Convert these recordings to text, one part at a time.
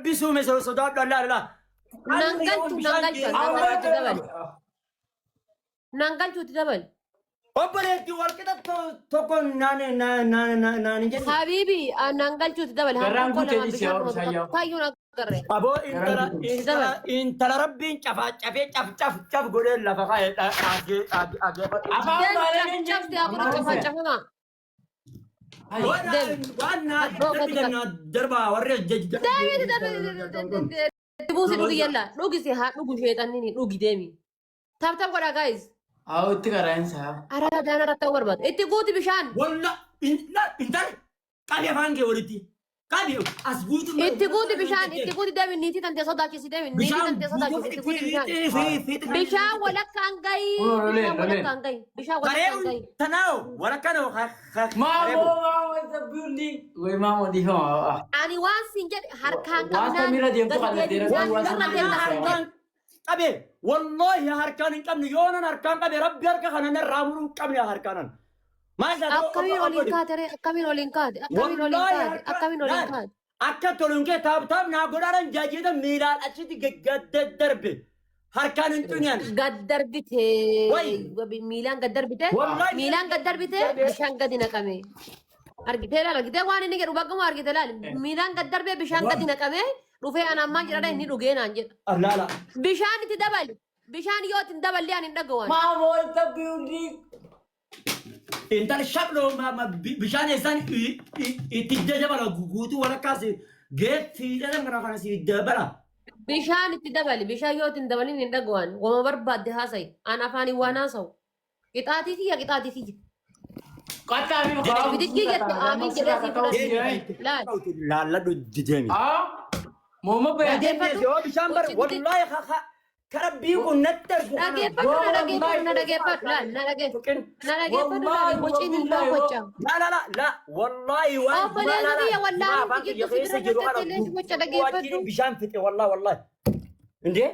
Rabbi suume sodaadhu Allah Allah. Nan galchu, nan galchu, nan galchu dabali. Nan galchuutti dabali. Obboleetti walqixa tokko naan naan naan naan hin jedhu. Habiibi, nan galchuutti dabali. Garraan Hanquuqoo guutee lamaan dhiisee bishaan yaa dhumatu bishaan yaa'u. tayyuun agarre. Aboo intala Garaan guutee. intala intala Rabbiin cafaa cafee caf caf caf godhee lafa kaa'e dhaagee dhaagee. Afaan Deemi maalee caf hin cafti jennu. haa godhu cafaa cafama. Waan Deemi. waan naa Abboo gadi darbitan naa darbaa warri Deemi itti buusi dhugi yalla. Dhugi si haa dhugu sheexanni dhugi deemi. Tap tap godhaa guys. Haa itti qaraa'insa. Araada daana irratti ta'uu barbaada. Itti guuti bishaan. Walla intala qabi afaan kee walitti qabi as guutu. Itti guuti bishaan. Itti guuti deemi niitii tantee sodaachisi deemi. Niitii Bishaan tantee sodaachisi itti guuti bishaan. guutuu Bishaan walakkaan gahi. Kunoo loleen, Bishaan loleen. walakkaan gahi. Bishaan walakkaan gahi. Karee tanaawo walakkaan Maamoo maamoo is the building. Way maamoo dhiifama. Ani waan siin jedhe harkaan Waan qabnaan samiirra deemtu gadi kana deebi deeraa bishaan waan irra samiirra deemta deemtu. siin jedhe. Qabe wallahi harkaan hin qabne yoonan harkaan qabe Rabbi harka kana narraa muruu hin qabne harkaanan. Maal isaa Akkamiin oliin kaate ree? Akkamiin oliin kaate? Akkamiin oliin Wallahi kaate? harka Akkamiin oliin laal kaate? akka toluun kee taap taap naa godhaadhaan jaajeeta miilaan achitti gaddarbe harkaan hin xuniyan. Gad darbite. Way. Miilaan gad darbite. Wallahi Miilaan gad darbite bishaan gadi naqame. Argitee laal argitee waan inni jedhu bakkuma argite laal miilaan gad darbee bishaan gadi naqame dhufee anaan maal jedhadha inni dhugee naan jedha. Laala. Bishaan itti dabali. Bishaan yoo itti hin daballee ani hin dhaga'u. Maamoo is the building. Intal shabloo bishaan eessaan itti dabala guutuu walakkaas geeffiidhaan kana kana si dabala. Bishaan itti dabali. Bishaan yoo itti hin dabalin hin dhaga'u. Wama barbaadde haasa'i. An afaaniin waan haasa'u. Qixaatii kiyya qixaatii kiyya. Qattaa fi Bidiggii jette aamin jedhee si fudhate. Laal. Laalladhu deemi. Haa. Mooma bayan. Dhageeffadhu. Yoo bishaan bar wallahi karabbii kun natti argu. Dhageeffadhu na dhageeffadhu na dhageeffadhu laal na dhageeffadhu na dhageeffadhu laal bociin hin ta'u boca. La la la la wallahi waan Obboleessa kiyya wallaahi afaan jirtu kiyya si keessa bira jiru kana jirtetti illee boca dhageeffadhu. bishaan fixe wallahi wallahi. Indee?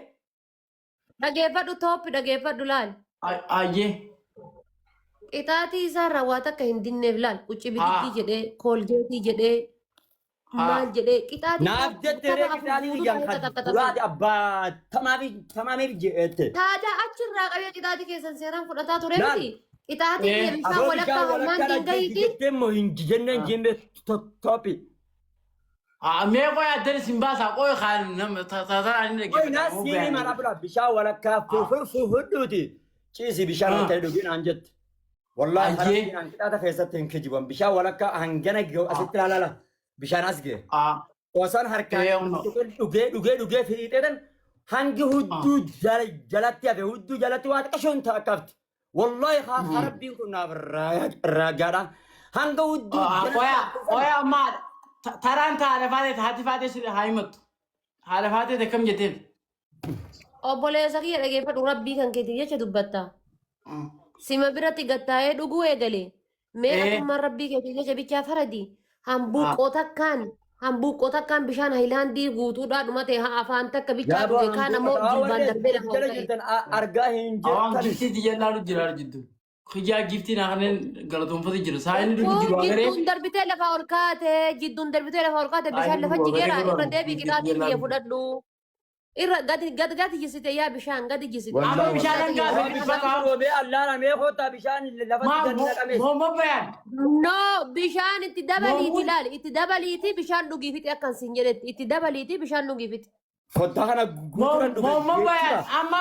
Dhageeffadhu tooppi dhageeffadhu laal. Ayyee. Qixaatii isaarraa waa takka hin dinneef laal. Qucci bidiggii Haa. jedhee koolgeetii jedhee Haa. maal jedhee qixaatii Naaf jette ree tapha afur qixaatii guutuu kiyyaan ta'ee kan qaxaxaxaxan. duraati abbaa tamaamiif tamaamiif jette. Taadaa achirraa qabee qixaatii keessan seeraan fudhataa ture Laal. miti. Qixaatii Eh, kiyya bishaan Aboo walakkaa bishaan hammaan walakkaa dingahiiti. jettee immoo hin jenneen jenne topi. Haa mee qoy addan isin baasaa qoy kaan nama tataraan hin Qoy dhaggeeffata. naa siinii mara bula bishaan walakkaa fudhuuti. Ciisi bishaan Ah. akka dhugin aan jette. Wallaahi Ayyee. harabbiin aan qixaata keessatti hin kijiban. Bishaan walakkaa hangana ga'u asitti ilaalala. Bishaan as ga'e. Haa. Osaan harkaan Ee, humna. dhugee dhugee dhugee fiixeetan hangi hudduu jalatti hafe hudduu jalatti waa xiqqashoon takkafti. Wallaahi harabbiin kun naaf raagaadha. Hanga hudduu jalatti Qoya hafe san qoya amma taraan ta haadha faatee haati faatee sirri haa himattu. Haadha faatee akkam jetteen? Obboleessa kiyya dhageeffadhu rabbii kan keetiif jecha dubbatta. Sima biratti gattaa'ee dhuguu eegale. Mee atummaan rabbii keetiif jecha bichaa faradi. Hambuuqqoo takkaan hambuuqqoo takkaan bishaan hayilaandii guutuudhaa dhumate haa afaan takka bichaa Yaaboo dhuge kaan ammoo hambuuqqoo jilbaan warri darbee lafa ol jala ka'e. jirtan argaa hin Awaan jirtan. giftii xiyyeellaalu jira jiddu. Kijaa giftii naa kanneen galatoonfatu jira. Saa inni dhugu Kun jiru agaree. jidduun darbitee lafa ol kaate jidduun darbitee lafa ol kaate Saa bishaan inni lafa dhugu jigeera agaree irra deebii qixaatii kiyya xiyyeellaalu. fudhadhu. Irra gadi gad gadi jisite yaa bishaan gadi jisite. Amma bishaan Qixaatii hangaa kiyya fi fudhadhu. bakka Roobee allaala mee kottaa bishaan lafatti gadi naqame. Mooma bayan. No, bishaan itti dabaliiti Moomuun- laali. Itti dabaliiti bishaan dhugii fixi akkan siin jedhetti. Itti dabaliiti bishaan dhugii fixi. Kottaa kana guutuudhaan dhufe. Mooma bayan amma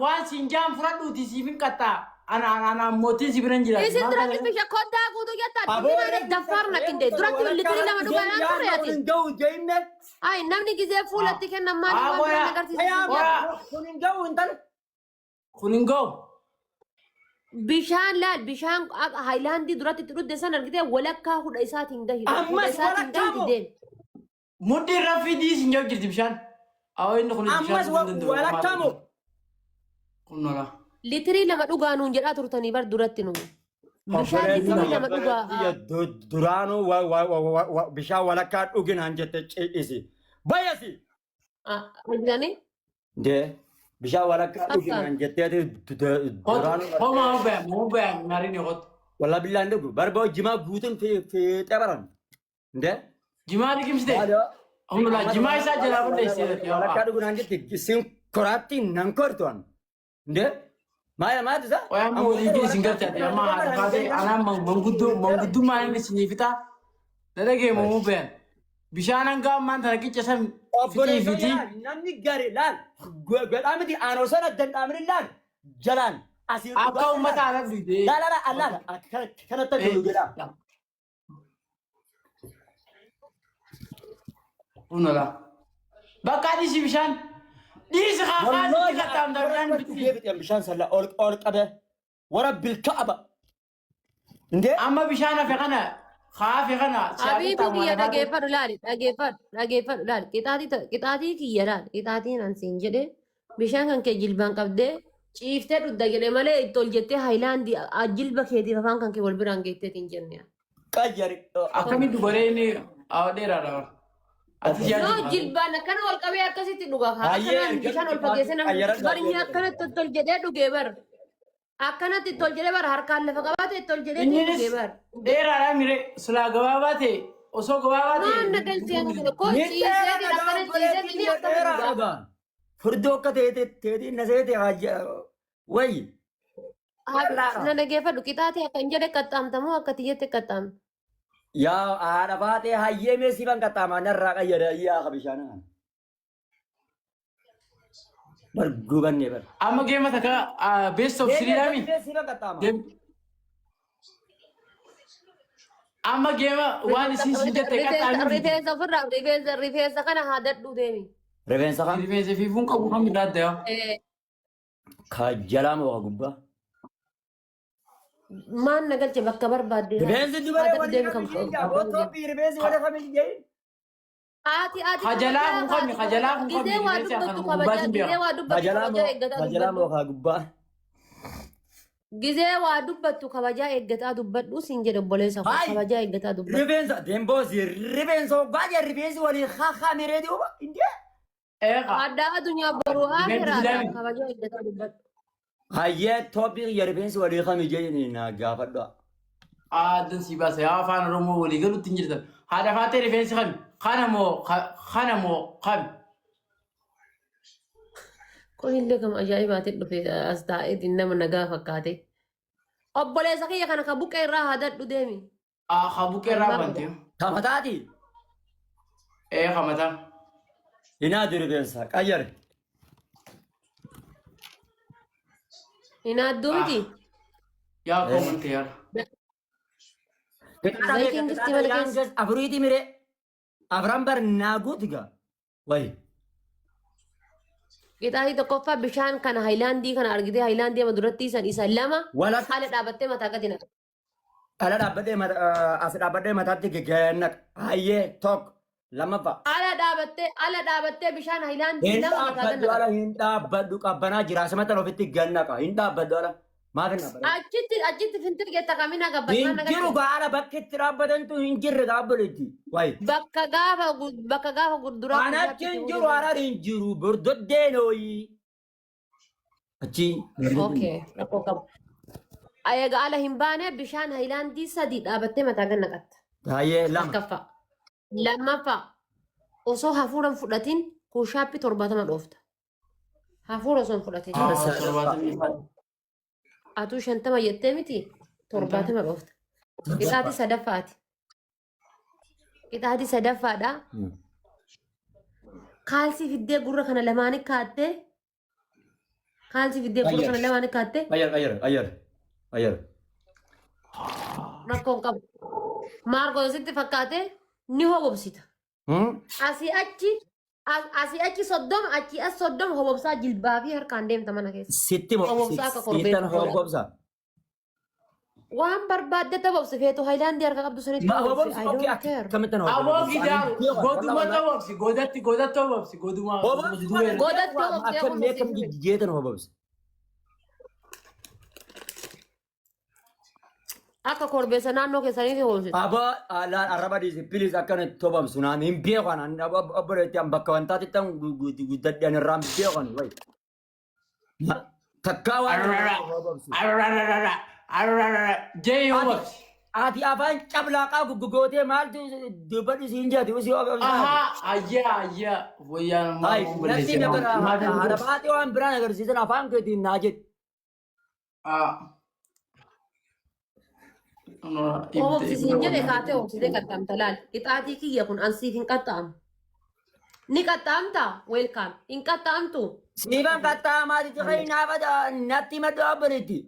waan siin jaan fudhadhuuti siif hin qaxxaa. Ana ana ana mootiin si bira hin jiraatu. Isin duratti bishaan koddaa guutuu jettaa. Aboo Dubbii daffaar nakkinte. Duratti litirii 2 dhugaa naan turre ati. Kun hin ga'u jenne. Ay, namni gizee fuulatti kennan maali Ah, waan biraan qoya. agarsiisa. Qoya. Kun hin ga'u intala. Kun hin ga'u. Bishaan laal bishaan haayilaandii duratti itti dhugde san argitee walakkaa hudha isaatiin gahi. Ammas Hudha isaatiin walakkaa gahi moo? deemi. Mudhii irra fidii siin jedhu jirti bishaan. Awwa inni kun bishaan Ammas dhuguu hin danda'u. walakkaa moo? Kun nola. Litirii 2 dhugaa nuun jedhaa turtanii bar duratti nu. Bishaan litirii 2 dhugaa. Duraanuu bishaan walakkaa dhuginaan jette ciisi. Bayasi. Argitanii? Dee bishaan walakkaa Akka. dhuginaan jetteeti duraanuu. Homaa hubee hubee marii qotu. Walla billaan dhugu barbaa jimaa guutuun fiixee baran. Dee. Jimaa liqimsite. Humna jimaa isaa jalaa balleessee. Walakkaa dhugu naan jetti isin koraatti nan kortu an. Ndee maaya maatu isaa? Qoy amma walii gee isin galchate amma haadha baatee anaan manguddoo manguddummaan inni isinii fixaa dadhagee moomuu beekan. Bishaan hanga ammaan tana qicca san fixii Obboleessa fitii. yaa namni gari laal godhaa miti aanoo sana danda'amni laal jalaan asii Akka uummata haala duudee. Laal laal laal kanatti dhugu jedhaa. Humna Bakka dhiisi bishaan. Dhiisi haa kaan qaxxaamta bishaan fixii. Bishaan salla ol ol qabe warabbil ka'aba. Ndee Amma bishaan hafe kana haa hafe kana. Habiibi kiyya dhageeffadhu laali dhageeffadhu dhageeffadhu laali qixaatii qixaatii kiyya laali qixaatiin an siin jedhe bishaan kan kee jilbaan qabdee ciiftee dhugda jedhe malee itti ol jettee haayilaandii jilba keetiif afaan kan kee wal biraan geetteetiin jenne. Qayyari. Akkamitti dubaree inni dheeraadha. Ati No jaajii. jilbaan akkana ol qabee akkasitti dhuga. Hayyee, Akkanaan bishaan ol fageessee namni qayyara bar inni akkanatti ol jedhee dhugee bar. Akkanatti itti ol jedhee bar harkaan lafa qabaate itti ol jedhee Innis dhugee bar. dheeraadha mire silaa gabaabaa ta'e osoo gabaabaa ta'e. Maan na galchee koo ciisee akkana ciisee inni akkana dhuga. Furdoo akka teetiin na seete wayi. Na dhageeffadhu qixaatii akka hin jedhe qaxxaamtamoo akka tiyyatti qaxxaamta. Yaa haadha baatee hayyee mee siifan qaxxaamaa narraa qayyada yaa bishaan. Bar gubannee bar. Amma geema takka best of three dhaami. Mee siifan qaxxaamaa. Amma geema waan isin sin jette qaxxaamni. Rifeensa ofirraa rifeensa rifeensa kana haadadhu deemi. Rifeensa kam? Rifeensa fiifuun qabu kam adda yaa. Ka jalaa moo ka gubbaa? Maan na galche bakka barbaadde. Rifeensi dubaree Haadadhu walii deemi kan kamii jaa. Toophii rifeensi walii kamii jee. Haati haati Kajalaa kun kami kajalaa kun kami Gizee waa rifeensi dubbattu akkan kabajaa gubbaatiin gizee beeka. waa dubbattu Kajalaa kabajaa moo eeggataa kajalaa moo dubbadhu. ka gubbaa? Gizee waa dubbattu kabajaa eeggataa dubbadhu siin jedhe obboleessa koo Hayi! kabajaa eeggataa dubbadhu. Rifeensa deemboosi rifeensa hoggaa jee rifeensi walii kaakamiree duuba. Indee. Eeqa. Addaa addunyaa boruu Rifeensi akiraadha silaami. kabajaa eeggataa dubbadhu. Hayyee toophii kiyya rifeensi walii kamii jee na gaafadhu. Aaddan si baasa yaa afaan Oromoo walii galuutti hin jirtan. Haadha faatee rifeensi kami? Kana moo kana moo kami? Kunillee kam ajaa'ibaatiin dhufe as taa'eetiin nama nagaa fakkaate. Obboleessa kiyya kana ka buqqee irraa haadadhu deemi. Haa buqqee irraa bante. Kamataati. Ee kamataa. Hinaadu rifeensa qayyare. Hinaadduu miti. Yaa koomante yaa. Zayitiin jirti mana keessa. Afuriiti mire. Afran bar naaguuti gaa. Wayi. Qixaatii tokkoffaa bishaan kana haayilaandii kana argitee haayilaandii ama duratti san isa lama Walakka haala dhaabattee mataa gadi naqa. ala dhaabbadhee as dhaabbadhee mataatti geggeennaq. Hayyee tokko lammaffaa. Ala dhaabattee bishaan haayilaandii Hin lama mataa gadi dhaabbadhu naqa. ala hin dhaabbadhu qabbanaa jira asimatan ofitti gannaqa. Hin dhaabbadhu ala. Maaf hin dhaabbadhu? Achitti achitti fintir geetta kamina gabbat Hin maal jiru nagalche. gaa ala bakki itti dhaabbatantu hin jirre dhaabbateetti. Wayi. Bakka gaafa gurduraa Waan achi hin jiru harar hin jiru bordoddee nooyi. Achi. Okay, rakkoo qabu. Egaa ala hin baane bishaan haayilaandii sadii dhaabattee mataa gad naqatta. Hayyee lama. Takkaffaa. Lammaffaa osoo hafuura hin fudhatin push-up 70 dhoofta. Hafuura osoo hin fudhatin. 70. Atuu 50 jettee miti 70 dhoofta. Qixaatii sadaffaati. Qixaatii sadaffaadha. Kaalsii fiddee gurra kana lamaanii kaattee kaalsii fiddee gurra kana lamaanii kaattee Qayyar qayyar qayyar qayyar. Rakkoon qabu. Maarkos sitti fakkaate ni hobobsita. Asii achi 30 achii as 30 hobobsaa jilbaa fi harkaan deemta mana keessa. Sitti moo Hobobsaa akka sittan korbeessa. hobobsa. Waan barbaadde hobobsi feetu haayilaandii harka qabdu sanitti Ma hobobsi. hobobsi I okay don't care. akkamittan Aboo hobobsi? gidaaru goduma ta'uu godatti godatti obsi goduma. Hobobsi Godatti hobobsi akkam mee akkam jijjeetan hobobsi? Akka korbeessa naannoo keessaniitti hobobsitu. Aboo laan arraba dhiisi please akkana itti hobobsu naan hin beeku anaan obboleetti an bakka wantaatti tan guddadhe an irraan beeku ani wayi. Takkaa waan hobobsu. Jee obsi. Ati afaan cablaaqaa guggugootee maaltu dubbadhu siin jedhati usii obsaati. Ahaa, ayyaa, ayyaa. Wayyaan ammaa Ay, waan natti balleessee nagara maal haadha baatee waan biraan agarsiisan afaan keetiin naa jedhi. Ah. Obsisiin jedhe kaatee obsitee qaxxaamta laal. Qixaatii kiyya kun ansiif hin qaxxaamu. Ni qaxxaamta? Welcome. Hin qaxxaamtu? Siifan qaxxaamaa jijjiirri naafa natti maddu abbanitti.